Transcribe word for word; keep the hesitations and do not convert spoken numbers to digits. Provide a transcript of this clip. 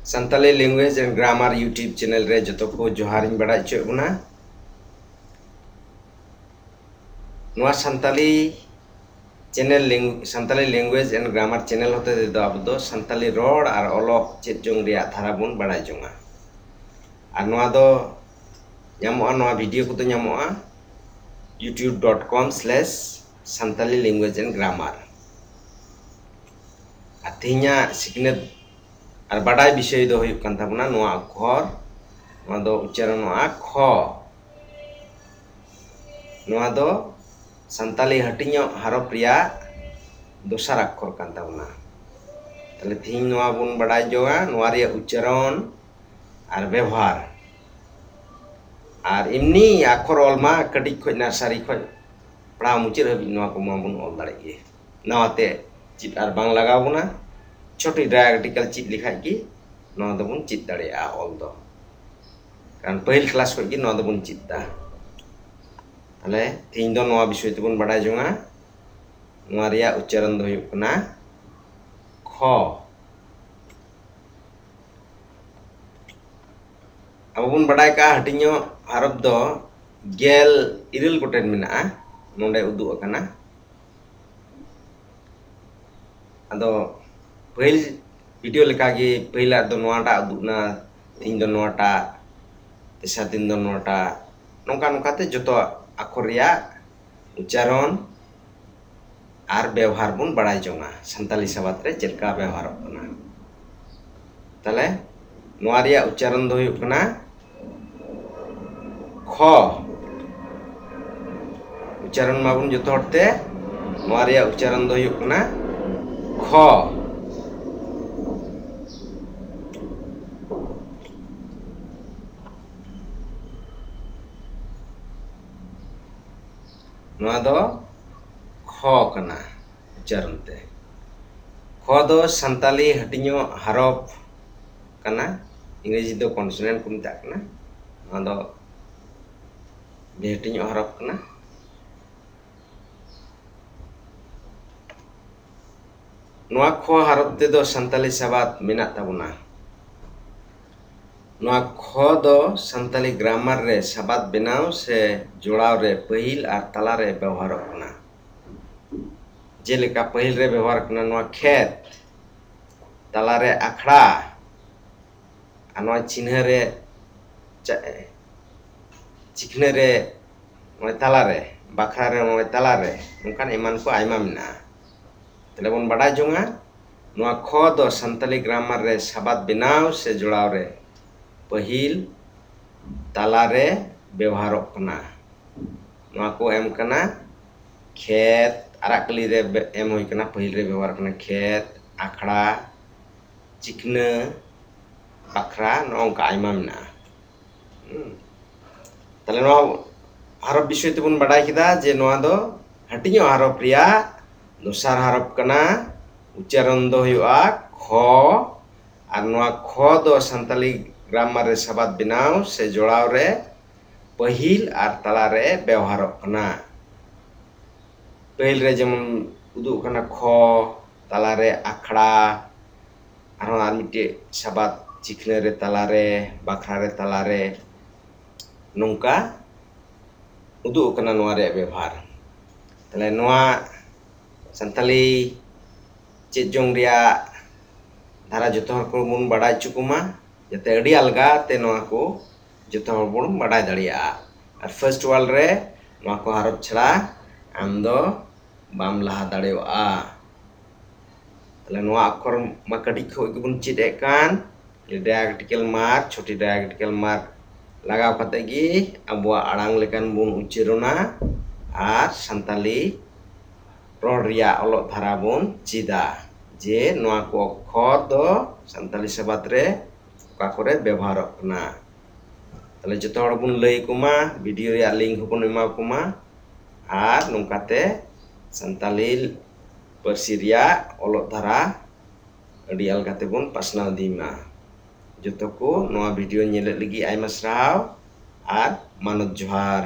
Santali Language and Grammar YouTube channel ᱨᱮ ᱡᱚᱛᱚ ᱠᱚ ᱡᱚᱦᱟᱨᱤᱧ ᱵᱟᱲᱟᱭ ᱦᱚᱪᱚᱭᱮᱫ ᱵᱚᱱᱟ᱾ ᱱᱚᱣᱟ Santali channel ling- Santali Language and Grammar channel ᱦᱚᱛᱮ ᱛᱮᱫᱚ ᱟᱵᱚ ᱫᱚ ᱥᱟᱱᱛᱟᱞᱤ ᱨᱚᱲ ᱟᱨ ᱚᱞᱚᱜ ᱪᱮᱫ ᱡᱚᱝ ᱨᱮᱭᱟᱜ ᱫᱷᱟᱨᱟ ᱵᱚᱱ ᱵᱟᱲᱟᱭ ᱡᱚᱝᱟ᱾ ᱟᱨ ᱱᱚᱣᱟ ᱫᱚ ᱧᱟᱢᱚᱜᱼᱟ, ᱱᱚᱣᱟ video ᱠᱚᱫᱚ ᱧᱟᱢᱚᱜᱼᱟ youtube dot com slash santali language and grammar᱾ ᱟᱨ ᱛᱮᱦᱮᱧᱟᱜ ᱥᱤᱠᱷᱱᱟᱹᱛ ᱟᱨ ᱵᱟᱰᱟᱭ ᱵᱤᱥᱚᱭ ᱫᱚ ᱦᱩᱭᱩᱜ ᱠᱟᱱ ᱛᱟᱵᱚᱱᱟ ᱱᱚᱣᱟ ᱚᱠᱠᱷᱚᱨ᱾ ᱱᱚᱣᱟ ᱫᱚ ᱩᱪᱪᱟᱨᱚᱱᱚᱜᱼᱟ ᱠᱷᱚ᱾ ᱱᱚᱣᱟ ᱫᱚ ᱥᱟᱱᱛᱟᱞᱤ ᱦᱟᱹᱴᱤᱧᱚᱜ ᱦᱟᱨᱚᱯ ᱨᱮᱭᱟᱜ ᱫᱚᱥᱟᱨ ᱟᱠᱠᱷᱚᱨ ᱠᱟᱱ ᱛᱟᱵᱚᱱᱟ᱾ ᱛᱟᱦᱞᱮ ᱛᱮᱦᱮᱧ ᱱᱚᱣᱟ ᱵᱚᱱ ᱵᱟᱰᱟᱭ ᱡᱚᱝᱟ, ᱱᱚᱣᱟ ᱨᱮᱭᱟᱜ ᱩᱪᱪᱟᱨᱚᱱ ᱟᱨ ᱵᱮᱵᱚᱦᱟᱨ᱾ ᱟᱨ ᱮᱢᱱᱤ ᱟᱠᱷᱚᱨ ᱚᱞ ᱢᱟ ᱠᱟᱹᱴᱤᱡ ᱠᱷᱚᱡ, ᱱᱟᱨᱥᱟᱨᱤ ᱠᱷᱚᱡ ᱯᱟᱲᱦᱟᱣ ᱢᱩᱪᱟᱹᱫ ᱦᱟᱹᱵᱤᱡ ᱱᱚᱣᱟ ᱠᱚᱢᱟ ᱵᱚᱱ ᱚᱞ ᱫᱟᱲᱮᱜ ᱜᱮ᱾ ᱱᱟᱣᱟᱛᱮ ᱪᱮᱫ ᱟᱨ ᱵᱟᱝ ᱞᱟᱜᱟᱣ ᱵᱚᱱᱟ, ᱪᱷᱚᱴᱤ diacritical ᱪᱮᱫ ᱞᱮᱠᱷᱟᱡ ᱜᱮ ᱱᱚᱣᱟ ᱫᱚᱵᱚᱱ ᱪᱮᱫ ᱫᱟᱲᱮᱭᱟᱜᱼᱟ ᱚᱞ ᱫᱚ, ᱠᱟᱨᱚᱱ ᱯᱟᱹᱦᱤᱞ class ᱠᱷᱚᱡ ᱜᱮ ᱱᱚᱣᱟ ᱫᱚᱵᱚᱱ ᱪᱮᱫ ᱫᱟ᱾ ᱛᱟᱦᱞᱮ ᱛᱮᱦᱮᱧ ᱫᱚ ᱱᱚᱣᱟ ᱵᱤᱥᱚᱭ ᱛᱮᱵᱚᱱ ᱵᱟᱰᱟᱭ ᱡᱚᱝᱟ, ᱱᱚᱣᱟ ᱨᱮᱭᱟᱜ ᱩᱪᱪᱟᱨᱚᱱ ᱫᱚ ᱦᱩᱭᱩᱜ ᱠᱟᱱᱟ ᱠᱷᱚ᱾ ᱟᱵᱚ ᱵᱚᱱ ᱵᱟᱰᱟᱭ ᱠᱟᱜᱼᱟ, ᱦᱟᱹᱴᱤᱧᱚᱜ ᱦᱟᱨᱚᱯ ᱫᱚ ᱜᱮᱞ ᱤᱨᱟᱹᱞ ᱜᱚᱴᱮᱱ ᱢᱮᱱᱟᱜᱼᱟ, ᱱᱚᱰᱮ ᱩᱫᱩᱜ ᱟᱠᱟᱱᱟ᱾ ᱟᱫᱚ ᱯᱟᱹᱦᱤᱞ video ᱞᱮᱠᱟᱜᱮ ᱯᱟᱹᱦᱤᱞᱟᱜ ᱫᱚ ᱱᱚᱣᱟᱴᱟᱜ ᱩᱫᱩᱜ ᱮᱱᱟ, ᱛᱮᱦᱮᱧ ᱫᱚ ᱱᱚᱣᱟᱴᱟᱜ, ᱛᱮᱥᱟᱨ ᱫᱤᱱ ᱫᱚ ᱱᱚᱣᱟᱴᱟᱜ, ᱱᱚᱝᱠᱟ ᱱᱚᱝᱠᱟᱛᱮ ᱡᱚᱛᱚ ᱟᱠᱷᱚᱨ ᱨᱮᱭᱟᱜ ᱩᱪᱪᱟᱨᱚᱱ ᱟᱨ ᱵᱮᱣᱦᱟᱨ ᱵᱚᱱ ᱵᱟᱲᱟᱭ ᱡᱚᱝᱟ, ᱥᱟᱱᱛᱟᱞᱤ ᱥᱟᱵᱟᱫ ᱨᱮ ᱪᱮᱫ ᱞᱮᱠᱟ ᱵᱮᱣᱦᱟᱨᱚᱜ ᱠᱟᱱᱟ᱾ ᱛᱟᱦᱞᱮ ᱱᱚᱣᱟ ᱨᱮᱭᱟᱜ ᱩᱪᱪᱟᱨᱚᱱ ᱫᱚ ᱦᱩᱭᱩᱜ ᱠᱟᱱᱟ ᱠᱷᱚ᱾ ᱩᱪᱪᱟᱨᱚᱱ ᱢᱟᱵᱚᱱ ᱡᱚᱛᱚ ᱦᱚᱲ ᱛᱮ, ᱱᱚᱣᱟ ᱨᱮᱭᱟᱜ ᱩᱪᱪᱟᱨᱚᱱ ᱫᱚ ᱦᱩᱭᱩᱜ ᱠᱟᱱᱟ ᱠᱷᱚ᱾ ᱱᱚᱣᱟ ᱫᱚ ᱠᱷᱚ ᱠᱟᱱᱟ ᱩᱪᱪᱟᱨᱚᱱ ᱛᱮ᱾ ᱠᱷᱚ ᱫᱚ ᱥᱟᱱᱛᱟᱞᱤ ᱦᱟᱹᱴᱤᱧᱚᱜ ᱦᱟᱨᱚᱯ ᱠᱟᱱᱟ, ᱤᱝᱨᱮᱡᱤ ᱫᱚ consonant ᱠᱚ ᱢᱮᱛᱟᱜ ᱠᱟᱱᱟ᱾ ᱱᱚᱣᱟ ᱫᱚ ᱵᱮᱦᱟᱹᱴᱤᱧᱚᱜ ᱦᱟᱨᱚᱯ ᱠᱟᱱᱟ᱾ ᱱᱚᱣᱟ ᱠᱷᱚ ᱦᱟᱨᱚᱯ ᱛᱮᱫᱚ ᱥᱟᱱᱛᱟᱞᱤ ᱥᱟᱵᱟᱫ ᱢᱮᱱᱟᱜ ᱛᱟᱵᱚᱱᱟ᱾ ᱱᱚᱣᱟ ᱠᱷᱚ ᱫᱚ ᱥᱟᱱᱛᱟᱞᱤ ᱜᱨᱟᱢᱟᱨ ᱨᱮ ᱥᱟᱵᱟᱫ ᱵᱮᱱᱟᱣ ᱥᱮ ᱡᱚᱲᱟᱣ ᱨᱮ ᱯᱟᱹᱦᱤᱞ ᱟᱨ ᱛᱟᱞᱟᱨᱮ ᱵᱮᱣᱦᱟᱨᱚᱜ ᱠᱟᱱᱟ᱾ ᱡᱮᱞᱮᱠᱟ ᱯᱟᱹᱦᱤᱞ ᱨᱮ ᱵᱮᱣᱦᱟᱨ ᱠᱟᱱᱟ ᱱᱚᱣᱟ ᱠᱷᱮᱛ, ᱛᱟᱞᱟᱨᱮ ᱟᱠᱷᱲᱟ, ᱟᱨ ᱱᱚᱣᱟ ᱪᱤᱱᱦᱟᱹ ᱨᱮ ᱪᱟ-, ᱪᱤᱠᱷᱱᱟᱹ ᱨᱮ ᱱᱚᱜᱼᱚᱭ ᱛᱟᱞᱟᱨᱮ, ᱵᱟᱠᱷᱨᱟ ᱨᱮ ᱱᱚᱜᱼᱚᱭ ᱛᱟᱞᱟᱨᱮ, ᱱᱚᱝᱠᱟᱱ ᱮᱢᱟᱱ ᱠᱚ ᱟᱭᱢᱟ ᱢᱮᱱᱟᱜᱼᱟ᱾ ᱛᱟᱦᱞᱮ ᱵᱚᱱ ᱵᱟᱰᱟᱭ ᱡᱚᱝᱟ, ᱱᱚᱣᱟ ᱠᱷᱚ ᱫᱚ ᱥᱟᱱᱛᱟᱞᱤ ᱜᱨᱟᱢᱟᱨ ᱨᱮ ᱥᱟᱵᱟᱫ ᱵᱮᱱᱟᱣ ᱥᱮ ᱡᱚᱲᱟᱣ ᱨᱮ ᱯᱟᱹᱦᱤᱞ, ᱛᱟᱞᱟᱨᱮ ᱵᱮᱣᱦᱟᱨᱚᱜ ᱠᱟᱱᱟ᱾ ᱱᱚᱣᱟ ᱠᱚ ᱮᱢ ᱠᱟᱱᱟ ᱠᱷᱮᱛ, ᱟᱨᱟᱜ ᱠᱟᱹᱞᱤ ᱨᱮ ᱵᱮ-, ᱮᱢ ᱦᱩᱭ ᱠᱟᱱᱟ, ᱯᱟᱹᱦᱤᱞ ᱨᱮ ᱵᱮᱣᱦᱟᱨ ᱠᱟᱱᱟ ᱠᱷᱮᱛ, ᱟᱠᱷᱲᱟ, ᱪᱤᱠᱷᱱᱟᱹ, ᱵᱟᱠᱷᱨᱟ, ᱱᱚᱜᱼᱚ ᱱᱚᱝᱠᱟ ᱟᱭᱢᱟ ᱢᱮᱱᱟᱜᱼᱟ᱾ ᱦᱩᱸ᱾ ᱛᱟᱦᱞᱮ ᱱᱚᱣᱟ ᱦᱟᱨᱚᱯ ᱵᱤᱥᱚᱭ ᱛᱮᱵᱚᱱ ᱵᱟᱰᱟᱭ ᱠᱮᱫᱟ ᱡᱮ ᱱᱚᱣᱟ ᱫᱚ ᱦᱟᱹᱴᱤᱧᱚᱜ ᱦᱟᱨᱚᱯ ᱨᱮᱭᱟᱜ ᱫᱚᱥᱟᱨ ᱦᱟᱨᱚᱯ ᱠᱟᱱᱟ᱾ ᱩᱪᱪᱟᱨᱚᱱ ᱫᱚ ᱦᱩᱭᱩᱜᱼᱟ ᱠᱷᱚ, ᱟᱨ ᱱᱚᱣᱟ ᱠᱷᱚ ᱫᱚ ᱥᱟᱱᱛᱟᱞᱤ ᱜᱨᱟᱢᱟᱨ ᱨᱮ ᱥᱟᱵᱟᱫ ᱵᱮᱱᱟᱣ ᱥᱮ ᱡᱚᱲᱟᱣ ᱨᱮ ᱯᱟᱹᱦᱤᱞ ᱟᱨ ᱛᱟᱞᱟᱨᱮ ᱵᱮᱣᱦᱟᱨᱚᱜ ᱠᱟᱱᱟ᱾ ᱯᱟᱹᱦᱤᱞ ᱨᱮ ᱡᱮᱢᱚᱱ ᱩᱫᱩᱜ ᱠᱟᱱᱟ ᱠᱷᱚ, ᱛᱟᱞᱟᱨᱮ ᱟᱠᱷᱲᱟ, ᱟᱨᱦᱚᱸ ᱟᱨ ᱢᱤᱫᱴᱮᱡ ᱥᱟᱵᱟᱫ ᱪᱤᱠᱷᱱᱟᱹ ᱨᱮ ᱛᱟᱞᱟᱨᱮ, ᱵᱟᱠᱷᱨᱟ ᱨᱮ ᱛᱟᱞᱟᱨᱮ, ᱱᱚᱝᱠᱟ ᱩᱫᱩᱜ ᱠᱟᱱᱟ ᱱᱚᱣᱟ ᱨᱮᱭᱟᱜ ᱵᱮᱵᱷᱟᱨ᱾ ᱛᱟᱦᱞᱮ ᱱᱚᱣᱟ ᱥᱟᱱᱛᱟᱞᱤ ᱪᱮᱫ ᱡᱚᱝ ᱨᱮᱭᱟᱜ ᱫᱷᱟᱨᱟ ᱡᱚᱛᱚ ᱦᱚᱲ ᱠᱚᱵᱚᱱ ᱵᱟᱰᱟᱭ ᱦᱚᱪᱚ ᱠᱚᱢᱟ, ᱡᱟᱛᱮ ᱟᱹᱰᱤ ᱟᱞᱜᱟ ᱛᱮ ᱱᱚᱣᱟ ᱠᱚ ᱡᱚᱛᱚ ᱦᱚᱲ ᱵᱚᱱ ᱵᱟᱰᱟᱭ ᱫᱟᱲᱮᱭᱟᱜᱼᱟ᱾ ᱟᱨ first world ᱨᱮ ᱱᱚᱣᱟ ᱠᱚ ᱦᱟᱨᱚᱯ ᱪᱷᱟᱲᱟ ᱟᱢ ᱫᱚ ᱵᱟᱢ ᱞᱟᱦᱟ ᱫᱟᱲᱮᱭᱟᱜᱼᱟ᱾ ᱛᱟᱦᱞᱮ ᱱᱚᱣᱟ ᱚᱠᱠᱷᱚᱨ ᱢᱟ ᱠᱟᱹᱴᱤᱡ ᱠᱷᱚᱱ ᱜᱮᱵᱚᱱ ᱪᱮᱫ ᱮᱫ ᱠᱟᱱ, diacritical mark, ᱪᱷᱚᱴᱤ diacritical mark ᱞᱟᱜᱟᱣ ᱠᱟᱛᱮ ᱜᱮ ᱟᱵᱚᱣᱟᱜ ᱟᱲᱟᱝ ᱞᱮᱠᱟᱱ ᱵᱚᱱ ᱩᱪᱪᱟᱨᱚᱱᱟ ᱟᱨ ᱥᱟᱱᱛᱟᱞᱤ ᱨᱚᱲ ᱨᱮᱭᱟᱜ ᱚᱞᱚᱜ ᱫᱷᱟᱨᱟ ᱵᱚᱱ ᱪᱮᱫᱟ, ᱡᱮ ᱱᱚᱣᱟ ᱠᱚ ᱚᱠᱠᱷᱚᱨ ᱫᱚ ᱥᱟᱱᱛᱟᱞᱤ ᱥᱟᱵᱟᱫ ᱨᱮ ᱚᱠᱟ ᱠᱚᱨᱮ ᱵᱮᱵᱚᱦᱟᱨᱚᱜ ᱠᱟᱱᱟ᱾ ᱛᱟᱦᱞᱮ ᱡᱚᱛᱚ ᱦᱚᱲ ᱵᱚᱱ ᱞᱟᱹᱭ ᱟᱠᱚ ᱢᱟ, video ᱨᱮᱭᱟᱜ link ᱦᱚᱸᱵᱚᱱ ᱮᱢᱟ ᱠᱚ ᱢᱟ, ᱟᱨ ᱱᱚᱝᱠᱟᱛᱮ ᱥᱟᱱᱛᱟᱞᱤ ᱯᱟᱹᱨᱥᱤ ᱨᱮᱭᱟᱜ ᱚᱞᱚᱜ ᱫᱷᱟᱨᱟ ᱟᱹᱰᱤ ᱟᱞᱜᱟ ᱛᱮᱵᱚᱱ ᱯᱟᱥᱱᱟᱣ ᱤᱫᱤ ᱢᱟ᱾ ᱡᱚᱛᱚ ᱠᱚ ᱱᱚᱣᱟ video ᱧᱮᱞᱮᱫ ᱞᱟᱹᱜᱤᱫ ᱟᱭᱢᱟ ᱥᱟᱨᱦᱟᱣ ᱟᱨ ᱢᱟᱱᱚᱛ ᱡᱚᱦᱟᱨ᱾